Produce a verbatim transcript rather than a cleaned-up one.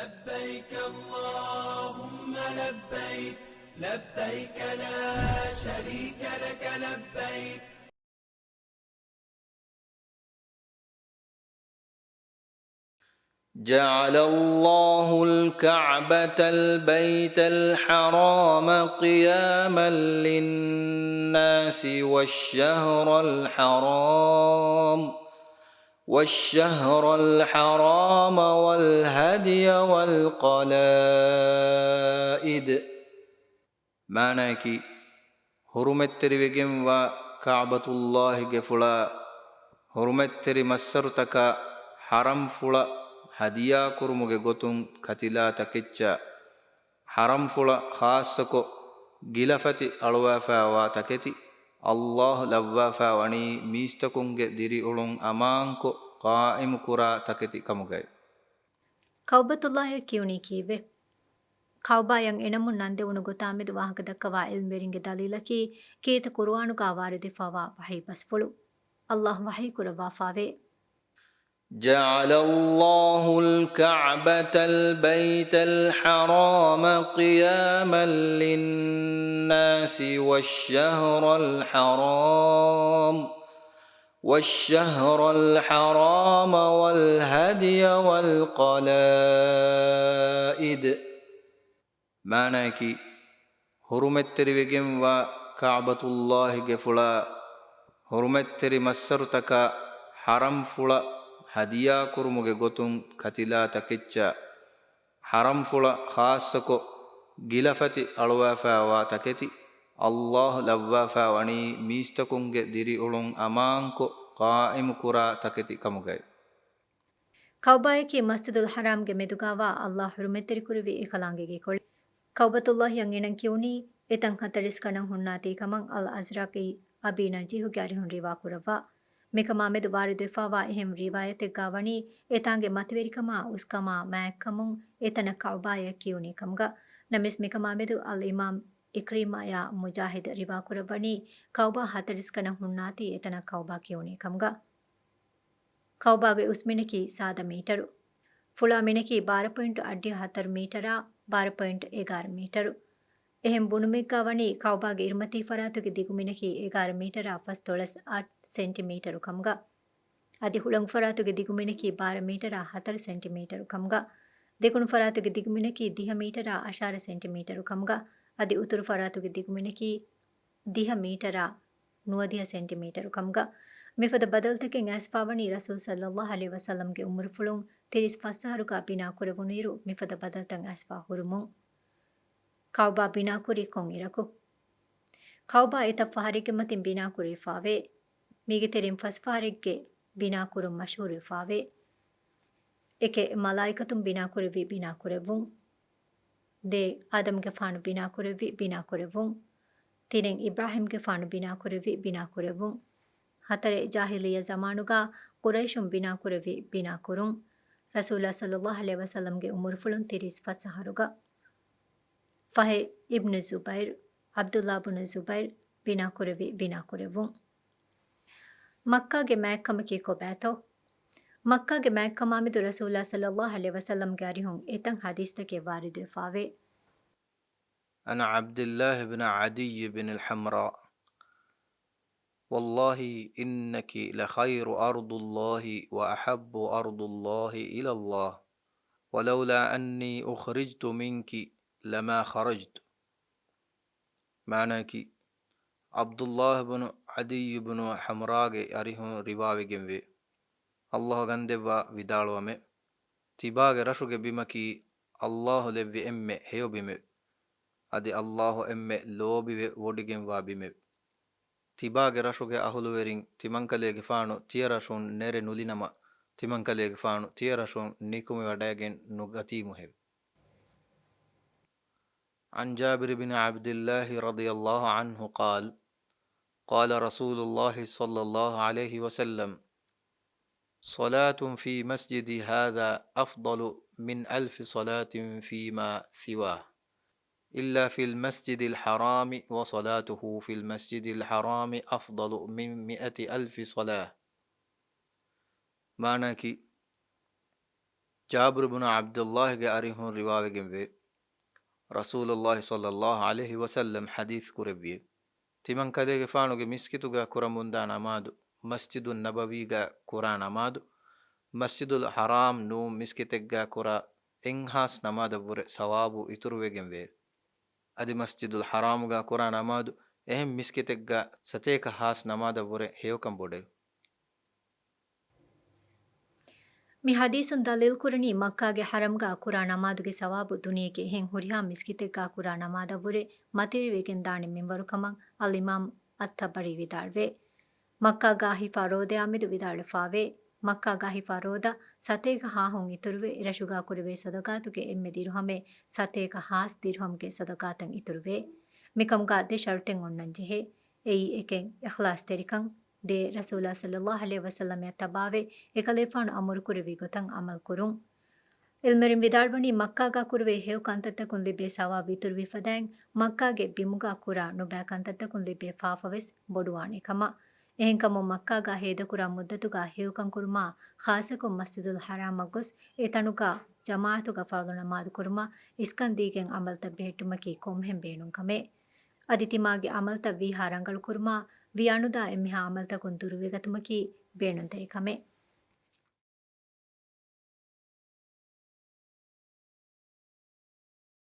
لبيك اللهم لبيك، لبيك لا شريك لك لبيك. جعل الله الكعبة البيت الحرام قياما للناس والشهر الحرام، والشهر الحرام والهدي والقلائد. މާނައަކީ، ޙުރުމަތްތެރިވެގެންވާ ކަޢުބަތުﷲގެފުޅާ، ޙުރުމަތްތެރި މައްސަރުތަކާ، ޙަރަމްފުޅަށް ހަދިޔާކުރުމުގެ ގޮތުން ކަތިލާ ތަކެއްޗާ، ޙަރަމްފުޅަށް ޚާއްޞަކޮށް ގިލަފަތި އަޅުވާފައިވާ ތަކެތި، ﷲ ލައްވާފައިވަނީ މީސްތަކުންގެ ދިރިއުޅުން އަމާންކޮށް ޤާއިމުކުރާ ތަކެތި ކަމުގައި. ކަޢުބަތުﷲއަށް ކިޔުނީ ކީއްވެ؟ ކަޢުބާއަށް އެ ނަމުން ނަންދެވުނު ގޮތާމެދު ވާހަކަ ދައްކަވާ ޢިލްމުވެރިންގެ ދަލީލަކީ، ކީރިތި ޤުރުއާނުގާ ވާރިދުވެފަވާ ވަޙީ ބަސްފުޅު. ﷲ ވަޙީ ކުރައްވާފައިވޭ. جعل الله الكعبة البيت الحرام قياما للناس والشهر الحرام، والشهر الحرام والهدي والقلائد. މާނައަކީ، ޙުރުމަތްތެރިވެގެންވާ ކަޢުބަތުﷲގެފުޅާ، ޙުރުމަތްތެރި މައްސަރުތަކާ، ޙަރަމްފުޅަށް ހަދިޔާކުރުމުގެ ގޮތުން ކަތިލާ ތަކެއްޗާ، ޙަރަމްފުޅަށް ޚާއްޞަކޮށް ގިލަފަތި އަޅުވާފައިވާ ތަކެތި، ﷲ ލައްވާފައިވަނީ މީސްތަކުންގެ ދިރިއުޅުން އަމާންކޮށް ޤާއިމުކުރާ ތަކެތި ކަމުގައި. ކަޢުބާއަކީ މަސްޖިދުލް ޙަރާމްގެ މެދުގާވާ ﷲ ޙުރުމަތްތެރިކުރެއްވި އެކަލާނގެގެ ކޮޅެއް. ކަޢުބަތުﷲއަށް އޭނަން ކިޔުނީ އެތަން ހަތަރެއް ކަނަށް ހުންނާތީ ކަމަށް އަލް އަޒްރަޤީ އަބީ ނަޖީޙުގެ އަރިހުން ރިވާކުރައްވާ. މިކަމާމެދު ވާރިދުވެފައިވާ އެހެން ރިވާޔަތެއްގާ ވަނީ، އެތާނގެ މަތިވެރިކަމާ އުސްކަމާ މާތްކަމުން އެތަނަށް ކަޢުބާއަށް ކިޔުނީ ކަމުގަ. ނަމަވެސް މިކަމާމެދު އަލް އިމާމް އިކްރިމާއާ މުޖާހިދު ރިވާކުރައްވަނީ، ކަޢުބާ ހަތަރެއް ކަނަށް ހުންނާތީ އެތަނަށް ކަޢުބާ ކިޔުނީ ކަމުގަ. ކަޢުބާގެ އުސްމިނަކީ ސާދަ މީޓަރު. ފުޅާ މިނަކީ ބާރަ ޕޮއިންޓު އަށްޑިހަ ހަތަރު މީޓަރާ، ބާރަ ޕޮއިންޓު އެގާރަ މީޓަރު. އެހެން ބުނުމެއްގާ ވަނީ، ކަޢުބާގެ އިރުމަތީ ފަރާތުގެ ދިގުމިނަކީ އެގާރަ މީޓަރާ ފަސްދޮޅަސް އަށް ސެންޓިމީޓަރު ކަމުގަ. އަދި ހުޅަނގު ފަރާތުގެ ދިގުމިނަކީ ބާރަ މީޓަރާ ހަތަރު ސެންޓިމީޓަރު ކަމުގަ. ދެކުނު ފަރާތުގެ ދިގުމިނަކީ ދިހަ މީޓަރާ އަށާރަ ސެންޓިމީޓަރު ކަމުގަ. އަދި އުތުރު ފަރާތުގެ ދިގުމިނަކީ ދިހަ މީޓަރާ ނުވަދިހަ ސެންޓިމީޓަރު ކަމުގަ. މިފަދަ ބަދަލުތަކެއް އައިސްފާވަނީ ރަސޫލު ޞައްލައްލާހު ޢަލައިހި ވަސައްލަމްގެ އުމުރުފުޅުން ތިރީސް ފަސް އަހަރުގަ ބިނާކުރެވުނުއިރު މިފަދަ ބަދަލުތައް އައިސްފާ ހުރުމުން. ކަޢުބާ ބިނާކުރީ ކޮންއިރަކު؟ ކަޢުބާ އެތައް ފަހަރެއްގެ މަތިން ބިނާކުރެވިފާވޭ. މީގެ ތެރެއިން ފަސް ފަހަރެއްގެ ބިނާކުރުން މަޝްހޫރުވެފާވޭ. އެކެއް މަލާއިކަތުން ބިނާކުރެއްވި ބިނާކުރެއްވުން. ދޭއް އާދަމްގެފާނު ބިނާކުރެއްވި ބިނާކުރެއްވުން. ތިނެއް އިބްރާހީމްގެފާނު ބިނާކުރެއްވި ބިނާކުރެއްވުން. ހަތަރެއް ޖާހިލިއްޔަ ޒަމާނުގަ ޤުރައިޝުން ބިނާކުރެއްވި ބިނާކުރުން. ރަސޫލާ ޞައްލައްލާހު ޢަލައިހި ވަސައްލަމްގެ އުމުރުފުޅުން ތިރީސް ފަސް އަހަރުގަ. ފަހެ އިބްނު ޒުބައިރު، ޢަބްދުﷲ ބުނު ޒުބައިރު، ބިނާކުރެއްވި ބިނާކުރެއްވުން. މައްކާގެ މާތްކަމަކީ ކޮބާތޯ؟ މައްކާގެ މާތްކަމާމެދު ރަސޫލާ ޞައްލައްލާހު ޢަލައިހި ވަސައްލަމްގެ އަރިހުން އެތަން ޙަދީޘްތަކެއް ވާރިދުވެފާވޭ. عن عبد الله بن عدي بن الحمراء، والله إنك لخير أرض الله وأحب أرض الله إلى الله، ولولا أني أخرجت منك لما خرجت. މާނައަކީ، ޢަބްދުﷲ ބުނު ޢަދިއްޔު ބުނު ޙަމްރާގެ އަރިހުން ރިވާވެގެންވޭ، ﷲ ގަންދެއްވާ ވިދާޅުވަމެވެ. ތިބާގެ ރަށުގެ ބިމަކީ ﷲ ލެއްވި އެންމެ ހެޔޮ ބިމެވެ. އަދި ﷲ އެންމެ ލޯބިވެ ވޮޑިގެންވާ ބިމެވެ. ތިބާގެ ރަށުގެ އަހުލުވެރިން ތިމަންކަލޭގެފާނު ތިޔަރަށުން ނެރެ ނުލިނަމަ، ތިމަންކަލޭގެފާނު ތިޔަރަށުން ނިކުމެވަޑައިގެން ނުގަތީމުހެވެ. عن جابر بن عبد الله رضي الله عنه قال، قال رسول الله صلى الله عليه وسلم، صلاة في مسجدي هذا أفضل من ألف صلاة فيما سواه، إلا في المسجد الحرام، وصلاته في المسجد الحرام أفضل من مئة ألف صلاة. މާނައަކީ، ޖާބިރު ބުނު ޢަބްދުﷲގެ އަރިހުން ރިވާވެގެންވޭ، ރަސޫލުﷲ ޞައްލަﷲ ޢަލައިހި ވަސައްލަމް ޙަދީޘް ކުރެއްވިއެވެ. ތިމަން ކަލޭގެފާނުގެ މިސްކިތުގަ ކުރަމުންދާ ނަމާދު، މަސްޖިދުއް ނަބަވީގަ ކުރާ ނަމާދު، މަސްޖިދުލް ޙަރާމް ނޫން މިސްކިތެއްގަ ކުރާ އެއްހާސް ނަމާދަށްވުރެ ސަވާބު އިތުރުވެގެންވޭ. އަދި މަސްޖިދުލް ޙަރާމުގަ ކުރާ ނަމާދު އެހެން މިސްކިތެއްގަ ސަތޭކަ ހާސް ނަމާދަށްވުރެ ހެޔޮކަން ބޮޑެވެ. މި ޙަދީޘުން ދަލީލްކުރަނީ މައްކާގެ ޙަރަމްގަ ކުރާ ނަމާދުގެ ސަވާބު ދުނިޔޭގެ އެހެން ހުރިހާ މިސްކިތެއްގަ ކުރާ ނަމާދަށްވުރެ މަތިވެގެންދާނެ މިންވަރުކަމަށް އަލްއިމާމް އައްޠަބަރީ ވިދާޅުވޭ. މައްކާގާ ހިފާ ރޯދަޔާމެދު ވިދާޅުވެފާވޭ. މައްކާގާ ހިފާ ރޯދަ ސަތޭކަ ހާހުން އިތުރުވެ، އެރަށުގާ ކުރެވޭ ޞަދަޤާތުގެ އެންމެ ދިރުހަމެއް ސަތޭކަ ހާސް ދިރުހަމްގެ ޞަދަޤާތަށް އިތުރުވޭ. މިކަމުގާ ދެ ޝަރުޠެއް އޮންނަންޖެހޭ. އެއީ އެކެއް އިޚްލާޞްތެރިކަން، ދޭ ރަސޫލާ ޞައްލަﷲ ޢަލައިހި ވަސައްލަމަށް ތަބާވެ، އެކަލޭފާނު އަމުރުކުރެއްވި ގޮތަށް ޢަމަލު ކުރުން. ޢިލްމުވެރިން ވިދާޅުވަނީ، މައްކާގާ ކުރެވޭ ހެޔޮ ކަންތައްތަކުން ލިބޭ ސަވާބު އިތުރުވި ފަދައިން، މައްކާގެ ބިމުގާ ކުރާ ނުބައި ކަންތައްތަކުން ލިބޭ ފާފަވެސް ބޮޑުވާނެ ކަމަށް. އެހެންކަމުން، މައްކާގާ ހޭދަކުރާ މުއްދަތުގާ ހެޔޮކަން ކުރުމާ، ޚާއްޞަކޮށް މަސްޖިދުލް ޙަރާމަށް ގޮސް، އެތަނުގާ ޖަމާޢަތުގާ ފަރުޟު ނަމާދު ކުރުމާ، އިސްކަން ދީގެން ޢަމަލުތައް ބެހެއްޓުމަކީ ކޮންމެހެން ބޭނުން ކަމެއް. އަދި ތިމާގެ ޢަމަލުތައް ވީހާ ރަނގަޅު ކުރުމާ، ވިޔަނުދާ އެންމެހާ ޢަމަލުތަކުން ދުރުވެގަތުމަކީ ބޭނުންތެރި ކަމެއް.